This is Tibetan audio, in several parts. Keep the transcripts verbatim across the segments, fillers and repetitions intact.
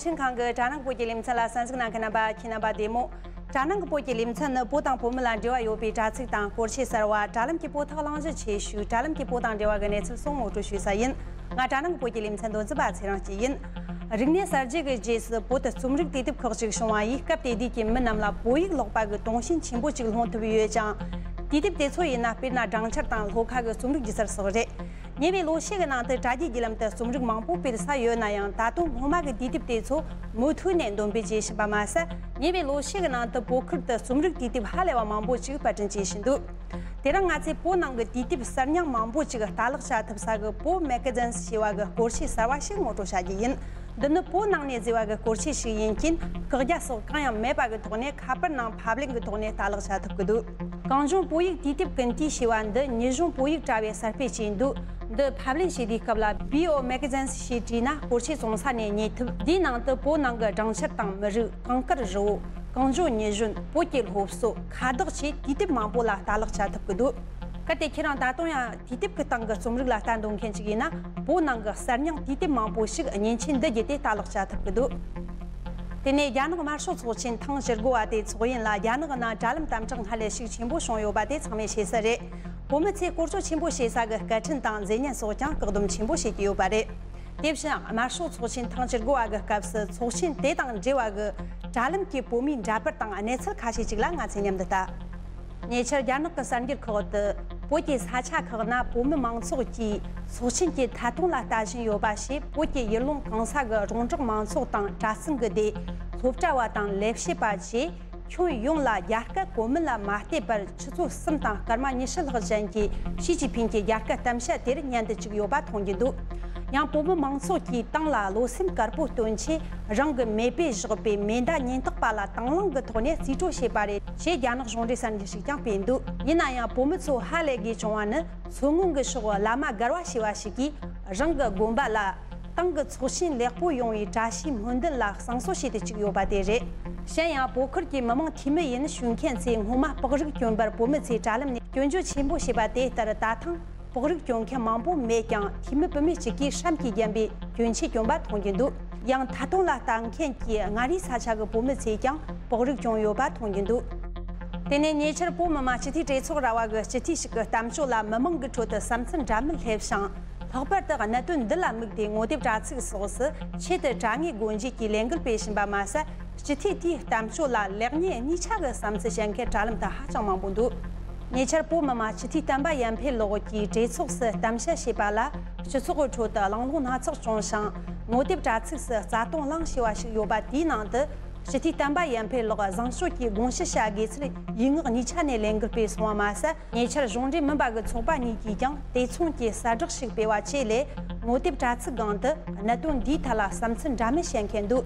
ཁྲིན་ཁང་གི་དྲ་ནང་བོད་ཀྱི་ལེ་ཚན་ལ་གསན་གཟིགས་གནང་མཁན་རྣམ་པ་ཁྱེད་རྣམ་པ་བདེ་མོ། དྲ་ནང་གི་བོད་ཀྱི་ལེ་ཚན་ནི་བོད་དང་བོད་མི་ལ་འབྲེལ་བ་ཡོད་པའི་དྲ་ཚིགས་དང་སྐོར་ཆས་གསར་བ། དྲ་ལམ་གྱི་བོད་ཐོག་གླེང་གཞི་ཆེ་ཤོས། དྲ་ལམ་གྱི་བོད་དང་འབྲེལ་བ་གི་གནས་ཚུལ་སོགས་ངོ་སྤྲོད་ཞུ་ས་ཡིན། ང་དྲ་ནང་གི་བོད་ཀྱི་ལེ་ཚན་འདོན་འཛིན་པ་ཚེ་རིང་སྐྱིད་ཡིན། རིག་གནས་གསར་བརྗེ་གི་རྗེས་སུ་བོད་དུ་རྩོམ་རིག་དུས་དེབ་ཁག་ཅིག་བྱུང་བ་ཡིས་སྐབས་དེ་དུས་ཀྱི་མི་རྣམས་ལ་བོད་ཡིག་ཀློག་པ་གི་དུང་ཞེན་ཆེན་པོ་ཅིག་སློང་ཐུབ་ཡོད་ཅིང་། དུས་དེབ་དེ་ཚོ་ཡིན་ན་དཔེར་ན་སྦྲང་ཆར་དང་ལྷོ་ཁ་གི་རྩོམ་རིག་སྒྱུ་རྩལ་སོགས་རེད། ཉེ་བའི་ལོ་ཤས་ཀྱི་ནང་དུ་དྲ་རྒྱའི་བརྒྱུད་ལམ་དུ་རྩོམ་རིག་མང་པོ་སྤེལ་ས་ཡོད་ན་ཡང་། ད་དུང་སྔོན་མ་གི་དུས་དེབ་དེ་ཚོ་མུ་མཐུད་ནས་འདོན་སྤེལ་བྱེད་བཞིན་པ་མ་ཟད། ཉེ་བའི་ལོ་ཤས་ཀྱི་ནང་དུ་བོད་ཁུལ་དུ་རྩོམ་རིག་དུས་དེབ་ཧ་ལས་པ་མང་པོ་ཅིག་པར་སྐྲུན་བྱེད་བཞིན་འདུག་དེ་རིང་ང་ཚོས་བོད་ནང་གི་དུས་དེབ་གསར་རྙིང་མང་པོ་ཅིག་ལྟ་ཀློག་བྱ་ཐུབ་ས་གི་བོད་མེ་ག་ཛིན་ཞེས་པ་གི་སྐོར་ཆས་གསར་བ་ཞིག་ངོ་སྤྲོད་བྱ་རྒྱུ་ཡིན། འདི་ནི་བོད་ནང་ནས་བཟོས་པ་གི་སྐོར་ཆས་ཤིག་ཡིན་རྐྱེན། བཀག་རྒྱ་སོགས་གང་ཡང་མེད་པ་གི་ཐོག་ནས་ཁ་པར་ནང་ཕབ་ལེན་གི་ཐོག་ནས་ལྟ་ཀློག་བྱ་ཐུབ་ཀྱི་འདུག་གངས་ལྗོངས་བོད་ཡིག་དུས་དེབ་ཀུན་བཏུས་ཞེས་པ་འདི་ཉི་གཞུང་བོད་ཡིག་དྲ་བས་གསར་སྤེལ་བྱས་འདུག་འདི་ཕབ་ལེན་བྱེད་དུས་སྐབས་ལ་བྷི་ཨོ་མེ་ག་ཛིན་ཞེས་བྲིས་ན་སྐོར་ཆས་བཙོང་ས་ནས་རྙེད་ཐུབ། འདིའི་ནང་དུ་བོད་ནང་གི་སྦྲང་ཆར་དང་མི་རིགས། གངས་དཀར་རི་བོ། གངས་ལྗོངས་ཉི་གཞོན། བོད་ཀྱི་སློབ་གསོ། ཁ་བརྡ་བཅས་དུས་དེབ་མང་པོ་ལ་ལྟ་ཀློག་བྱ་ཐུབ་ཀྱི་འདུག་གལ་ཏེ་ཁྱེད་རང་ད་དུང་ཡང་དུས་དེབ་ཀྱི་སྟེང་གི་རྩོམ་རིག་ལ་ལྟ་འདོད་མཁན་ཞིག་ཡིན་ན། བོད་ནང་གི་གསར་རྙིང་དུས་དེབ་མང་པོ་ཞིག་མཉེན་ཆས་འདི་བརྒྱུད་དེ་ལྟ་ཀློག་བྱ་ཐུབ་ཀྱི་འདུག་དེ་ནས་རྒྱ་ནག་དམར་ཤོག་ཚོགས་ཆེན་ཐེངས་བཅུ་དགུ་བ་དེ་ཚོགས་ཡུན་ལ་རྒྱ་ནག་ནང་དྲ་ལམ་དམ་དྲག་སྔར་ལས་ཤུགས་ཆེན་པོ་བྱུང་ཡོད་པ་དེ་ཚང་མས་ཤེས་གསལ་རེད། བོད་མི་ཚོས་སྐོར་སྐྱོད་ཆེན་པོ་བྱེད་ས་གི་སྐད་འཕྲིན་དང་མཛེས་ཉམས་སོགས་ཀྱང་བཀག་སྡོམ་ཆེན་པོ་བྱེད་ཀྱི་ཡོད་པ་རེད། དེ་བཞིན་དམར་ཤོག་ཚོགས་ཆེན་ཐེངས་བཅུ་དགུ་བ་གི་སྐབས་སུ་ཚོགས་ཆེན་དེ་དང་འབྲེལ་བ་གི་དྲ་ལམ་གྱི་བོད་མིའི་འདྲ་པར་དང་གནས་ཚུལ་ཁ་ཤས་ཅིག་ལ་ང་ཚོས་མཉམ་དུ་ལྟ། ཉེ་ཆར་རྒྱ་ནག་གི་གསར་འགྱུར་ཁག་ཏུ། བོད་ཀྱི་ས་ཆ་ཁག་ན་བོད་མི་མང་ཚོགས་ཀྱིས་ཚོགས་ཆེན་གྱི་ཐད་གཏོང་ལ་ལྟ་བཞིན་ཡོད་པ་ཞེས་བོད་ཀྱི་ཡུལ་ལུང་གང་ས་གི་རོང་འབྲོག་མང་ཚོགས་དང་གྲྭ་བཙུན་གྱི་སྡེ། སློབ་གྲྭ་བ་དང་ལས་བྱེད་པ་བཅས་ཁྱོན་ཡོངས་ལ་རྒྱ་སྐད་གོ་མིན་ལ་མ་བལྟས་པར་ཆུ་ཚོད་གསུམ་དང་སྐར་མ་ཉི་ཤུ་ལྷག་ཅན་གྱི་ཞི་ཅིན་ཕིང་གི་རྒྱ་སྐད་གཏམ་བཤད་དེར་ཉན་དུ་བཅུག་ཡོད་པ་མཐོང་རྒྱུ་འདུག་ཡང་བོད་མི་མང་ཚོགས་ཀྱིས་ཏང་ལ་བློ་སེམས་དཀར་པོ་སྟོན་ཆེད་རང་གི་མེ་དཔེ་བཞག་པའི་མེ་མདའ་ཉེན་རྟོག་པ་ལ་དང་བླངས་ཀྱི་ཐོག་ནས་རྩིས་སྤྲོད་བྱས་པ་རེད་ཅེས་རྒྱ་ནག་གཞུང་འབྲེལ་གསར་འགྱུར་ཞིག་ཀྱང་སྤེལ་འདུག་ཡིན་ན་ཡང་བོད་མི་ཚོ་ཧ་ལས་དགོས་བྱུང་བ་ནི། མཚོ་སྔོན་གྱི་ཕྱོགས་བླ་མ་སྒར་བ་ཞེས་པ་ཞིག་གིས་རང་གི་དགོན་པ་ལ་ཏང་གི་ཚོགས་ཆེན་ལེགས་པོ་ཡོང་བའི་བཀྲ་ཤིས་སྨོན་འདུན་ལ་བསང་གསོལ་བྱེད་དུ་བཅུག་ཡོད་པ་དེ་རེད། གཞན་ཡང་བོད་ཁུལ་གྱི་མི་མང་འཐུས་མི་ཡིན་ཞུ་མཁན་ཚོས་སྔོན་མ་པགས་རིགས་གྱོན་པར་བོད་མི་ཚོས་དྲ་ལམ་ནས་སྐྱོན་བརྗོད་ཆེན་པོ་བྱས་པ་དེ་ལྟར་ད་ཐེངས་པགས་རིགས་གྱོན་མཁན་མང་པོ་མེད་ཀྱང་འཐུས་མི་བུད་མེད་གཅིག་གིས་སྲམ་གྱིས་བརྒྱན་པའི་གྱོན་ཆས་གྱོན་པ་མཐོང་རྒྱུ་འདུག་ཡང་ཐད་གཏོང་ལ་ལྟ་མཁན་གྱི་མངའ་རིས་ས་ཆ་གི་བོད་མི་ཚོས་ཀྱང་པགས་རིགས་གྱོན་ཡོད་པ་མཐོང་རྒྱུ་འདུག་དེ་ནས་ཉེ་ཆར་བོད་མི་མང་སྤྱི་འཐུས་གྲོས་ཚོགས་ར་བ་གི་སྤྱི་འཐུས་ཤིག་གི་གཏམ་བརྗོད་ལ་མི་མང་གི་ཁྲོད་དུ་བསམ་ཚུལ་འདྲ་མིན་སླེབས་ཤིང་། ལྷག་པར་དུ་གནད་དོན་འདི་ལ་དམིགས་ཏེ་ངོ་དེབ་དྲ་ཚིགས་སོགས་སུ་ཆེད་དུ་དྲ་ངོས་སྒོ་འབྱེད་ཀྱི་ལས་འགུལ་སྤེལ་བཞིན་པ་མ་ཟད། སྤྱི་འཐུས་དེའི་གཏམ་བརྗོད་ལ་ལེགས་ཉེས་གཉིས་ཆ་གི་བསམ་ཚུལ་བཤད་མཁན་དྲ་ལམ་དུ་ཧ་ཅང་མང་པོ་འདུག་ཉེ་ཆར་བོད་མི་མང་སྤྱི་འཐུས་བསྟན་པ་ཡར་འཕེལ་ལགས་ཀྱིས་གྲོས་ཚོགས་སུ་གཏམ་བཤད་བྱས་པ་ལ་སྤྱི་ཚོགས་ཀྱི་ཁྲོད་དུ་གླེང་སློང་སྣ་ཚོགས་བྱུང་ཞིང་། ངོ་དེབ་དྲ་ཚིགས་སུ་རྩ་དོན་གླེང་ཞེས་པ་ཞིག་ཡོད་པ་དེའི་ནང་དུ། སྤྱི་འཐུས་བསྟན་པ་ཡར་འཕེལ་ལགས་བཟང་སྤྱོད་ཀྱི་དགོངས་ཞུ་བྱ་དགོས་ཚུལ་ཡིག་ངག་གཉིས་ཆ་ནས་ལས་འགུལ་སྤེལ་སོང་བ་མ་ཟད། ཉེ་ཆར་གཞུང་འབྲེལ་མིན་པ་གི་ཚོགས་པ་གཉིས་ཀྱིས་ཀྱང་དེ་མཚུངས་ཀྱི་གསལ་བསྒྲགས་ཤིག་སྤེལ་བ་བཅས་ལས། ངོ་དེབ་དྲ་ཚིགས་སྒང་དུ་གནད་དོན་འདིའི་ཐད་ལ་བསམ་ཚུལ་འདྲ་མིན་བཤད་མཁན་འདུག་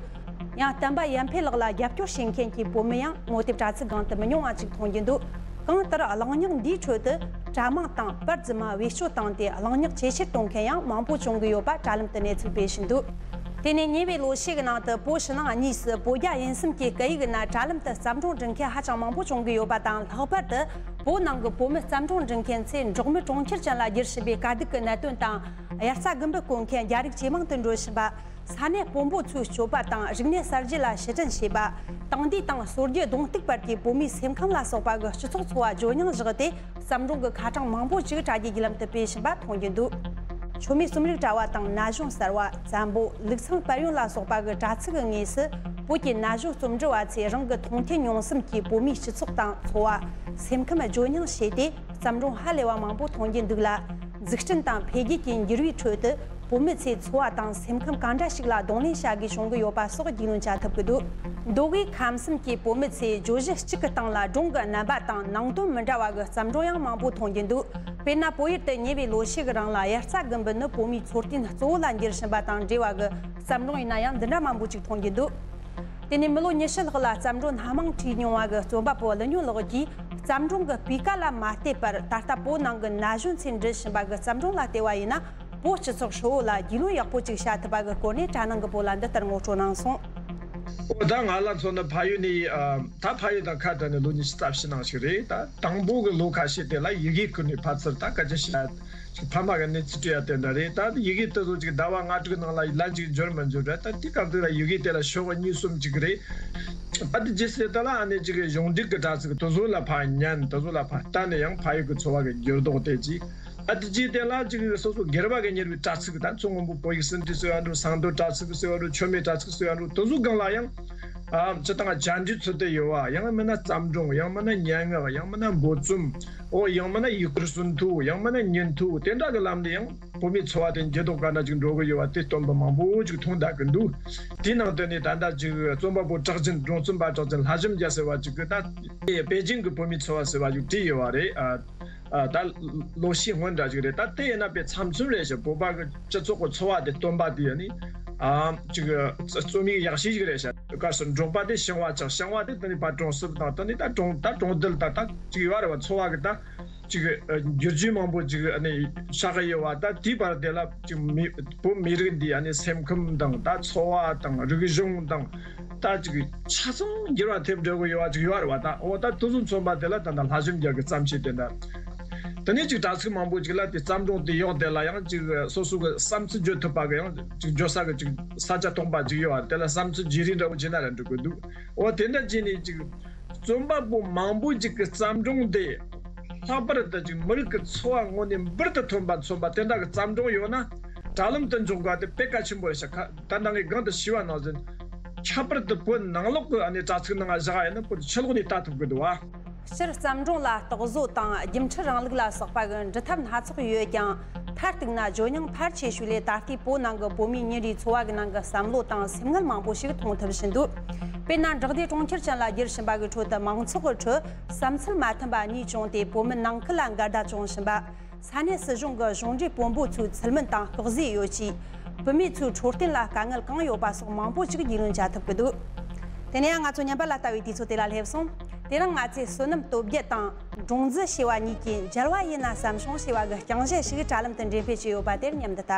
ཡང་བསྟན་པ་ཡར་འཕེལ་ལགས་ལ་རྒྱབ་སྐྱོར་བྱེད་མཁན་གྱི་བོད་མི་ཡང་ངོ་དེབ་དྲ་ཚིགས་སྒང་དུ་མི་ཉུང་བ་ཅིག་མཐོང་རྒྱུ་འདུག་གང་ལྟར་གླེང་རྙོག་འདིའི་ཁྲོད་དུ་དྲ་དམངས་དང་པར་རྫུན་མ་བེད་སྤྱོད་བཏང་སྟེ་གླེང་རྙོག་ཇེ་ཆེར་གཏོང་མཁན་ཡང་མང་པོ་བྱུང་གི་ཡོད་པ་དྲ་ལམ་དུ་གནས་ཚུལ་སྤེལ་བཞིན་འདུག་དེ་ནས་ཉེ་བའི་ལོ་ཤས་ཀྱི་ནང་དུ་བོད་ཕྱི་ནང་གཉིས་སུ་བོད་རྒྱ་དབྱིན་གསུམ་གྱི་སྐད་ཡིག་ནང་དྲ་ལམ་དུ་བརྩམས་སྒྲུང་འབྲི་མཁན་ཧ་ཅང་མང་པོ་བྱུང་གི་ཡོད་པ་དང་། ལྷག་པར་དུ་བོད་ནང་གི་བོད་མི་བརྩམས་སྒྲུང་འབྲི་མཁན་ཚོས་འབྲོག་མི་གྲོང་ཁྱེར་ཅན་ལ་བསྒྱུར་བཞིན་པའི་དཀའ་སྡུག་གི་གནད་དོན་དང་། དབྱར་རྩྭ་དགུན་འབུ་རྐོ་མཁན་རྒྱ་རིགས་ཇེ་མང་དུ་འགྲོ་བཞིན་པ། ས་གནས་དཔོན་པོ་ཚོའི་སྤྱོད་པ་དང་རིག་གནས་གསར་བརྗེ་ལ་ཕྱིར་དྲན་བྱེད་པ། དེང་དུས་དང་སྲོལ་རྒྱུན་གདོང་གཏུག་པར་གྱི་བོད་མིའི་སེམས་ཁམས་ལ་སོགས་པ་གི་སྤྱི་ཚོགས་འཚོ་བ་བརྗོད་སྙིང་བཞག་སྟེ། བརྩམས་སྒྲུང་གི་ཁ་གྲངས་མང་པོ་ཅིག་དྲ་རྒྱའི་བརྒྱུད་ལམ་དུ་སྤེལ་བཞིན་པ་མཐོང་རྒྱུ་འདུག་མཆོད་མེ་རྩོམ་རིག་དྲ་བ་དང་ན་གཞོན་གསར་བ། བཙན་པོ། ལུག་ཚང་དཔལ་ཡོན་ལ་སོགས་པ་གི་དྲ་ཚིགས་ཀྱི་ངོས་སུ། བོད་ཀྱི་ན་གཞོན་རྩོམ་འབྲི་བ་ཚོས་རང་གི་མཐོང་ཐོས་མྱོང་གསུམ་གྱིས་བོད་མིའི་སྤྱི་ཚོགས་དང་འཚོ་བ། སེམས་ཁམས་བརྗོད་སྙིང་བྱས་ཏེ། བརྩམས་སྒྲུང་ཧ་ལས་པ་མང་པོ་མཐོང་རྒྱུ་འདུག་ལ། འཛུགས་སྐྲུན་དང་འཕེལ་རྒྱས་ཀྱི་འགྱུར་བའི་ཁྲོད་དུ། བོད་མི་ཚོའི་འཚོ་བ་དང་སེམས་ཁམས་གང་འདྲ་ཞིག་ལ་གདོང་ལེན་བྱ་དགོས་བྱུང་གི་ཡོད་པ་སོགས་རྒྱུས་ལོན་བྱ་ཐུབ་ཀྱི་འདུག་མདོ་དབུས་ཁམས་གསུམ་གྱི་བོད་མི་ཚོས་བརྗོད་གཞི་གཅིག་གི་སྟེང་ལ་སྒྲུང་གི་རྣམ་པ་དང་ནང་དོན་མི་འདྲ་བ་གི་བརྩམས་སྒྲུང་ཡང་མང་པོ་མཐོང་རྒྱུ་འདུག་དཔེར་ན། བོད་ཡུལ་དུ་ཉེ་བའི་ལོ་ཤས་ཀྱི་རིང་ལ་དབྱར་རྩྭ་དགུན་འབུ་ནི་བོད་མིའི་འཚོ་རྟེན་གཙོ་བོ་ལ་འགྱུར་བཞིན་པ་དང་འབྲེལ་བ་གི་བརྩམས་སྒྲུང་ཡིན་ན་ཡང་འདི་འདྲ་མང་པོ་ཅིག་མཐོང་རྒྱུ་འདུག་དེ་ནས་མི་ལོ་ཉི་ཤུ་ལྷག་ལ་བརྩམས་སྒྲུང་སྣ་མང་བྲིས་མྱོང་བ་གི་རྩོམ་པ་པོ་ཀླུ་སྨྱོན་ལགས་ཀྱིས། བརྩམས་སྒྲུང་གི་སྤུས་ཀ་ལ་མ་བལྟས་པར། ད་ལྟ་བོད་ནང་གི་ན་གཞོན་ཚོས་འབྲི་བཞིན་པ་གི་བརྩམས་སྒྲུང་ལ་བལྟས་པ་ཡིན་ན། བོད་སྤྱི་ཚོགས་ཧྲིལ་བོ་ལ་རྒྱུས་ལོན་ཡག་པོ་ཅིག་བྱ་ཐུབ་པ་གི་སྐོར་ནས་དྲ་ནང་གི་བོད་ལ་འདི་ལྟར་ངོ་སྤྲོད་གནང་སོང་། ཨོ་ད་ང་ལ་མཚོན་ན་ཕ་ཡུལ་ནས་ཨ། ད་ཕ་ཡུལ་དང་ཁ་བྲལ་ནས་ལོ་ཉི་ཤུ་རྩ་བཞི་ནང་ཞིག་རེད། ད་དང་པོ་གི་ལོ་ཁ་ཤས་དེ་ལ་ཡི་གེ་ཁུར་ནས་ཕར་ཚུར་ད་སྐད་ཆ་བཤད། ཅིག་ཕ་མ་གི་གནས་ཚུལ་དྲི་ཡ་དེ་འདྲ་རེད། ད་ཡི་གེ་དེ་ཚོ་ཅིག་ཟླ་བ་ལྔ་དྲུག་ནང་ལ་ལན་ཅིག་འབྱོར་མི་འབྱོར་རེད། ད་དེ་སྐབས་དེ་ལ་ཡི་གེ་དེ་ལ་ཤོག་གཉིས་གསུམ་ཅིག་རེད། ད་དེ་རྗེས་སུ་དེ་ལ་ཨ་ནི་ཅིག་གཞུང་འབྲེལ་གི་དྲ་ཚིགས་དེ་ཚོ་ལ་ཕར་ཉན། དེ་ཚོ་ལ་ཕར་ལྟ་ནས་ཡང་ཕ་ཡུལ་གི་འཚོ་བ་གི་འགྱུར་ལྡོག་དེ་ཅིག་ཨ་དེ་རྗེས་དེ་ལ་ཅིག་སོ་སོ་སྒེར་བ་གི་གཉེར་བའི་དྲ་ཚིགས་དང་མཚོ་སྔོན་པོ་བོད་ཡིག་ཟིན་བྲིས་ཟེར་བ་འགྲོ། སང་མདོ་དྲ་ཚིགས་ཟེར་བ་འགྲོ། མཆོད་མེ་དྲ་ཚིགས་ཟེར་བ་འགྲོ། དེ་ཚོ་སྒང་ལ་ཡང་ཨ་སྤྱི་བཏང་བཅར་འདྲི་ཚུལ་དུ་ཡོད་པ། ཡང་མིན་ན་བརྩམས་སྒྲུང་། ཡང་མིན་ན་སྙན་ངག། ཡང་མིན་ན་འབོལ་རྩོམ། ཨོ་ཡང་མིན་ན་ཡུལ་སྐོར་ཟིན་ཐོ། ཡང་མིན་ན་ཉིན་ཐོ། དེ་འདྲ་གི་ལམ་ནས་ཡང་བོད་མིའི་འཚོ་བ་དེ་འགྱུར་ལྡོག་ག་འདྲ་ཅིག་འགྲོ་གི་ཡོད་པ་དེ་སྟོན་པ་མང་པོ་ཅིག་མཐོང་བསྡད་ཀྱི་འདུག་དེའི་ནང་དོན་ནས་ད་ལྟ་ཅིག་རྩོམ་པ་པོ་གྲགས་ཅན། སྒྲུང་རྩོམ་པ་གྲགས་ཅན་ལྷ་ཞབས་རྒྱ་ཟེར་བ་ཅིག་གིས་ད་པེ་ཅིང་གི་བོད་མིའི་འཚོ་བ་ཟེར་བ་ཅིག་བྲིས་ཡོད་པ་རེད། ཨ། ཨ། ད་ལོ་ཤས་སྔོན་འདྲ་ཞིག་རེད། ད་དེ་ཡིན་ན་དཔེ་མཚམས་མཚམས་རེད་ཤག་བོད་པ་གི་སྤྱི་ཚོགས་ཀྱི་འཚོ་བ་དེ་སྟོན་པ་དེ་ཡིན་ནི། ཨ། ཅིག་རྩོམ་ཡིག་ཡག་ཤོས་ཤིག་རེད་ཤག་གལ་སྲིད་འབྲོག་པ་དེ་ཞིང་བ་ཆགས། ཞིང་བ་དེ་དེ་ནི་ཕར་གྲོང་གསེབ་དང་དེ་ནི་ད་གྲོང་ད་གྲོང་རྡལ་དང་ད་ཅིག་ཡོད་རེད་བ། འཚོ་བ་གི་ད་ཅིག་བསྒྱུར་བཅོས་མང་པོ་ཅིག་ཨ་ནི་ཆགས་ཀྱི་ཡོད་བ། ད་དེའི་བར་དེ་ལ་ཅིག་མི་བོད་མི་རིགས་འདི་ཨ་ནི་སེམས་ཁམས་དང་ད་འཚོ་བ་དང་རིག་གཞུང་དང་། ད་ཅིག་ཆ་ཚང་འགྱུར་བ་ཐེབས་འགྲོ་གི་ཡོད་པ་ཅིག་ཡོད་རེད་བ། ད་འོ་ད་དེ་ཚོ་མཚོན་པ་དེ་ལ་ད་ད་ལྷ་ཞབས་རྒྱ་གི་བརྩམས་ཆོས་དེ་འདྲ། དེ་ནས་ཅིག་དྲ་ཚིགས་མང་པོ་ཅིག་ལ་དེ་བརྩམས་སྒྲུང་དེ་ཡོག་དེ་ལ་ཡང་ཅིག་སོ་སོ་གི་བསམ་ཚུལ་བརྗོད་ཐུབ་པ་གི་ཡང་ཅིག་བརྗོད་ས་གི་ཅིག་ས་ཆ་སྟོང་པ་ཅིག་ཡོད་པ། དེ་ལ་བསམ་ཚུལ་བརྗེ་རེས་འདྲ་པོ་བྱེད་ན་ར་འགྲིག་གི་འདུག་འོ་དེ་འདྲ་བྱས་ནས་ཅིག་རྩོམ་པ་པོ་མང་པོ་ཅིག་གི་བརྩམས་སྒྲུང་དེ་ལྷག་པར་དུ་ཅིག་མི་རིགས་ཀྱི་འཚོ་བ་དངོས་གནས་འབུར་དུ་ཐོན་པ་མཚོན་པ་དེ་འདྲ་གི་བརྩམས་སྒྲུང་ཡོད་ན་དྲ་ལམ་དུ་འཇོག་དགོས་དེ་དཔེ་གལ་ཆེན་པོ་རེད་ཤག་ད་ལྟ་ངས་གོང་དུ་ཞུས་པ་ནང་བཞིན། ཁྱད་པར་དུ་བོད་ནང་ལོགས་ཀྱི་ཨ་ནི་དྲ་ཚིགས་ནང་བཞག་ཡིན་ན་བོད་ཕྱི་ལོགས་ནས་ལྟ་ཐུབ་ཀྱི་འདུག་བ། སྤྱིར་བརྩམས་སྒྲུང་ལ་རྟོག་བཟོ་དང་སྒྱུ་འཕྲུལ་རིང་ལུགས་ལ་སོགས་པ་གི་འབྲི་ཐབས་སྣ་ཚོགས་ཡོད་ཀྱང་། མཐར་གཏུགས་ན་ཇོ་མྱང་ཕལ་ཆེ་ཤོས་ལས་ད་ལྟའི་བོད་ནང་གི་བོད་མིའི་ཉིན་རེའི་འཚོ་བ་གི་ནང་གི་བསམ་བློ་དང་སེམས་ངལ་མང་པོ་ཞིག་མཐོང་ཐུབ་བཞིན་འདུག་དཔེར་ན་འབྲོག་སྡེ་གྲོང་ཁྱེར་ཅན་ལ་བསྒྱུར་བཞིན་པ་གི་ཁྲོད་དུ་མང་ཚོགས་ཀྱི་ཁྲོད་བསམ་ཚུལ་མ་མཐུན་པ་གཉིས་བྱུང་སྟེ་བོད་མི་ནང་ཁུལ་ལ་འགལ་ཟླ་བྱུང་བཞིན་པ། ས་གནས་སྲིད་གཞུང་གི་གཞུང་འབྲེལ་དཔོན་པོ་ཚོའི་ཚུལ་མིན་དང་སྐུལ་ཟས་ཡོད་ཅེས། བུད་མེད་ཚོའི་འཕྲོད་བསྟེན་ལ་དཀའ་ངལ་གང་ཡོད་པ་སོགས་མང་པོ་ཞིག་རྒྱུས་ལོན་བྱ་ཐུབ་ཀྱི་འདུག་དེ་ནས་ཡང་ང་ཚོ་ཉམས་པ་ལ་ལྟ་བའི་དུས་ཚོད་དེ་ལ་སླེབས་སོང་། དེ་རིང་ང་ཚོས་བསོད་ནམས་སྟོབས་རྒྱལ་དང་སྒྲུང་རྫི་ཞེས་པ་གཉིས་ཀྱིས་མཇལ་བ་ཡིན་ན་བསམ་བྱུང་ཞེས་པ་གི་རྐྱང་གཞས་ཤིག་དྲ་ལམ་དུ་འགྲེམས་སྤེལ་བྱས་ཡོད་པ་དེར་མཉམ་དུ་ལྟ།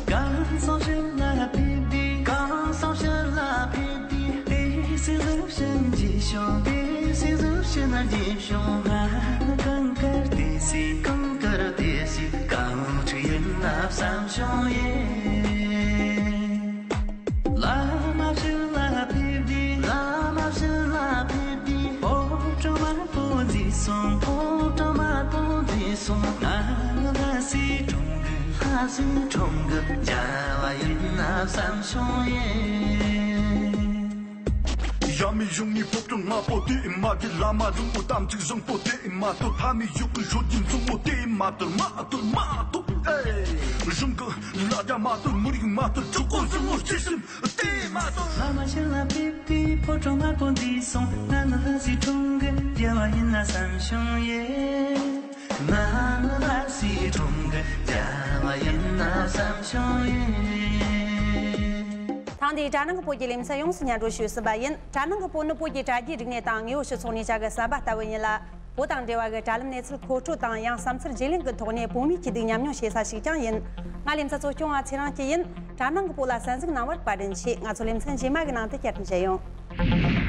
གང་སོང་ཕྱིར་ལ་ཕེབས་དུས། གང་སོང་ཕྱིར་ལ་ཕེབས་དུས། དེ་སྲིད་གཟུགས་ཞིམ་གྱིས་ཤོག་དེ་སྲིད་གཟུགས་ཞིམ་གྱིས་ཤོག་ང་ནི་གངས་དཀར་དེ་སྲིད། གངས་དཀར་དེ་སྲིད། གངས་ཕྲུག་ཡིན་ན་བསམ་བྱུང་ཡིན། ལ་མ་ཕྱིར་ལ་ཕེབས་དུས། ལ་མ་ཕྱིར་ལ་ཕེབས་དུས། ཕོ་བྲང་དམར་པོ་མཛེས་སོང་། ཕོ་བྲང་དམར་པོ་མཛེས་སོང་། ང་ནི་ལྷ་སའི་གྲོང་གི་ལྷ་སའི་གྲོང་གི་རྒྱལ་བ་ཡིན་ན་བསམ་བྱུང་ཡིན། ཡ་མི་གཞུང་ནས་ཕོ་བྲང་དམར་པོ་དེ་མ་དེ། བླ་མ་འབྲོང་པོ་གཏམ་ཚིག་བཟང་པོ་དེ་མ་གཏོགས། ཕ་མེས་ཡུལ་གི་ཞོ་རྒྱུ་མཚོ་མོ་དེ་མ་གཏོགས། མ་གཏོགས། མ་གཏོགས། ཨེ། གཞུང་གི་ལ་རྒྱ་མ་གཏོགས། མི་རིགས་མ་གཏོགས། གྲོགས་པོ་གཟུགས་པོ་སྐྱེ་སེམས་དེ་མ་གཏོགས། ལ་མ་ཕྱིར་ལ་ཕེབས་དུས། ཕོ་བྲང་དམར་པོ་མཛེས་སོང་། ང་ནི་ལྷ་སའི་གྲོང་གི་རྒྱལ་བ་ཡིན་ན་བསམ་བྱུང་ཡིན། ང་ནི་ལྷ་སའི་གྲོང་གི་རྒྱལ་བ་ཡིན་ན་བསམ་བྱུང་ཡིན། ཐེངས་འདིའི་དྲ་ནང་གི་བོད་ཀྱི་ལེ་ཚན་ཡོངས་སུ་སྙན་སྒྲོན་ཞུས་ཟིན་པ་ཡིན། དྲ་ནང་གི་བོད་ནི་བོད་ཀྱི་དྲ་རྒྱའི་རིག་གནས་དང་དངོས་ཡོད་སྤྱི་ཚོགས་གནས་ཆ་གི་ཟམ་པ་ལྟ་བུ་ཡིན་ལ། བོད་དང་འབྲེལ་བ་གི་དྲ་ལམ་གནས་ཚུལ་མཁོ་སྤྲོད་དང་ཡང་བསམ་ཚུལ་བརྗེ་ལེན་གྱི་ཐོག་ནས་བོད་མིའི་སྐྱིད་སྡུག་མཉམ་མྱོང་བྱེད་ས་ཞིག་ཀྱང་ཡིན། ང་ལེ་ཚན་གཙོ་སྐྱོང་བ་ཚེ་རིང་སྐྱིད་ཡིན། དྲ་ནང་གི་བོད་ལ་གསན་གཟིགས་གནང་བར་བཀའ་དྲིན་ཆེ། ང་ཚོ་ལེ་ཚན་རྗེས་མ་གི་ནང་དུ་བསྐྱར་དུ་མཇལ་ཡོང་།